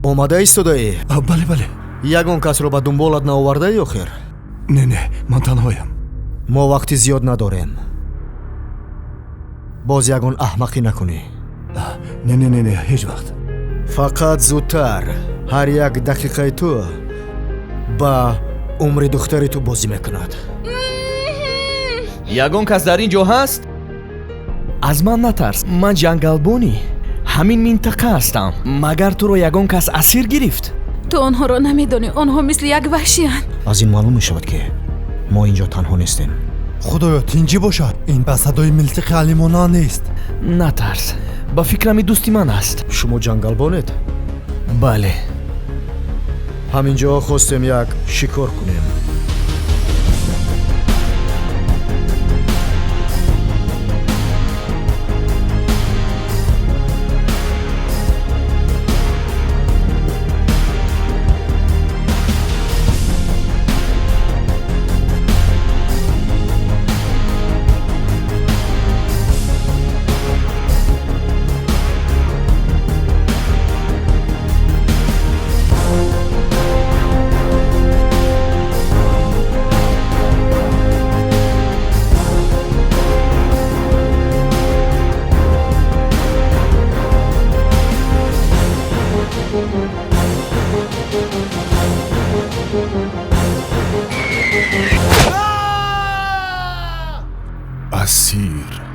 Омада истодаӣ? Бале, бале. Ягон касро ба дунболат наовардаӣ охир? Не, не, ман танҳоям. Мо вақти зиёд надорем. Боз ягон аҳмақӣ накунӣ. Не, не, не, не, ҳеҷ вақт. Фақат зудтар. Ҳар як дақиқаи ту ба умри духтари ту бозӣ мекунад. Ягон кас дар ин ҷо ҳаст? Аз ман натарс, ман ҷангалбони ҳамин минтақа ҳастам. Магар туро ягон кас асир гирифт? Ту онҳоро намедонӣ, онҳо мисли як ваҳшиянд. Аз ин маълум мешавад, ки мо ин ҷо танҳо нестем. Худоё, тинҷӣ бошад. Ин ба садои милтиқи алимона нест. Натарс, ба фикрам ин дӯсти ман аст. Шумо ҷангалбонед? Бале. Ҳамин ҷо хостем як шикор кунем. Асир.